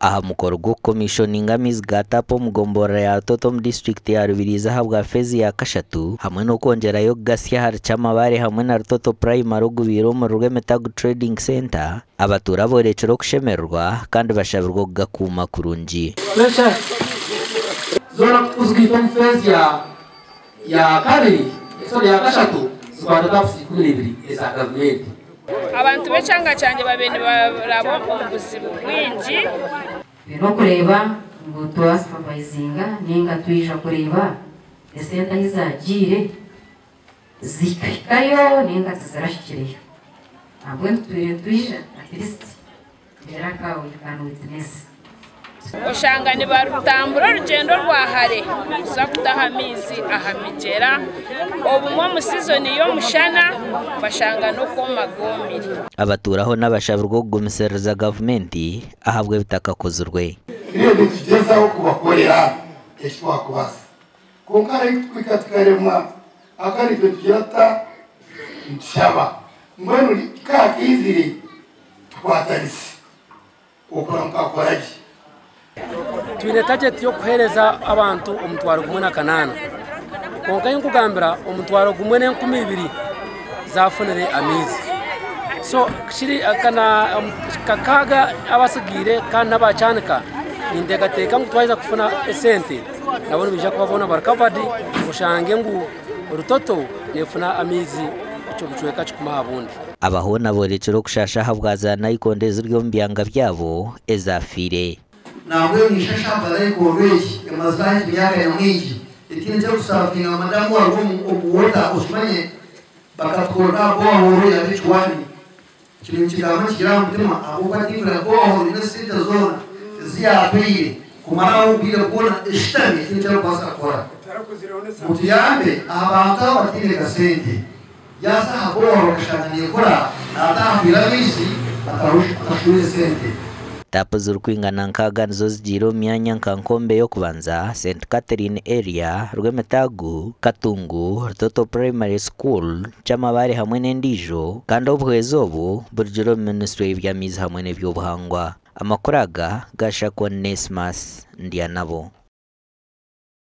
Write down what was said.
Aha mukoro gw'okukomishoninga amaizi ga taapu omu gomborora ya Rutoto omu disiturikiti ya Rubirizi ahabwa feezi ya kashatu hamwe n'okwongyerayo kugasya ahari Kyamabare hamwe na Rutoto Primary ogubaire omuri Rwemitagu Trading Centre, abatuura boorekire okushemererwa kandi bashabirwe okugakuuma kurungi. Zoona ku tukuzigaita omu feezi ya kabiri, sorry ya kashatu, zikwata tapusi 12 eza gavumenti. Abantu b'ekyanga kyangye babaire nibaraba omu buzibu bwingi. Twine okureeba ngu twasupavayizinga ninga twija kureeba esente ahi zagiire zikahikayo ninga tizirahikireyo. Ahabw'enki tutwire nitwija at least mbeera nka we can witness. Oshanga nibarutambura orugyendo rwa hare kuza kutaha amaizi aha migyera, obumwe omu sizoni y'omushana bashanga n'okwoma goomire. Abatuuraho n'abashabirwa okugumisiririza gavumenti ahabw'ebitakakozirwe. Turiyo nitugyezaho kubakorera eki twakubaasa. Kwonka hariho ei tukuhika tukaremwa, ahabw'okuba naitwe nitugira tuta? Nitushaba. Mbwenu ka hakaizire tukwatanise. Okuramuka kukora gye. Twine tageti y'okuheereza abantu 1800 kwonka ei nkugambira 1002 zaafunire amaizi. So kiri kakaaga abasigaire kandi n'abakyanika ninteekateeka ngu twaheza kufuna esente nabo nibaija kuba boona bari covered oshange ngu Rutoto neefuna amaizi ekyo bucweka kikumi aha bundi. Aba hoona boorekire okushaasha ahabwa za nayikondo eziri omu byanga byabo ezaafiire. Nambwenu Ishasha nayikondo egi emazire ahi emyaka nyamwingi etiine ekirikusavinga madamu waruga omu water okimanye bakatukorera borehole ya Bekiwani. Kino nikigamba nikigira aha mutima ahabw'okuba tinkureba borehole eine esente zoona ezi yatwaire kumaraho obwire bwona eshutami etiine eki erikubaasa kukora. Mutuyambe aha bantu aba bataine kasente yaza aha borehole akashanga nekora nataha atwire amaizi atashwire sente. Taapu zirikwingana 60 nizo zigiire omu myanya nka Nkombe y'okubanza, St Catherine Area, Rwemitagu, Katungu, Rutoto Primary School, Kyamabare hamwe n'endiijo kandi obuhwezi obu burugire omu minisitule y'eby'amaizi hamwe n'eby'obuhangwa. Amakuru aga gashakwa Onesmus Ndyanabo.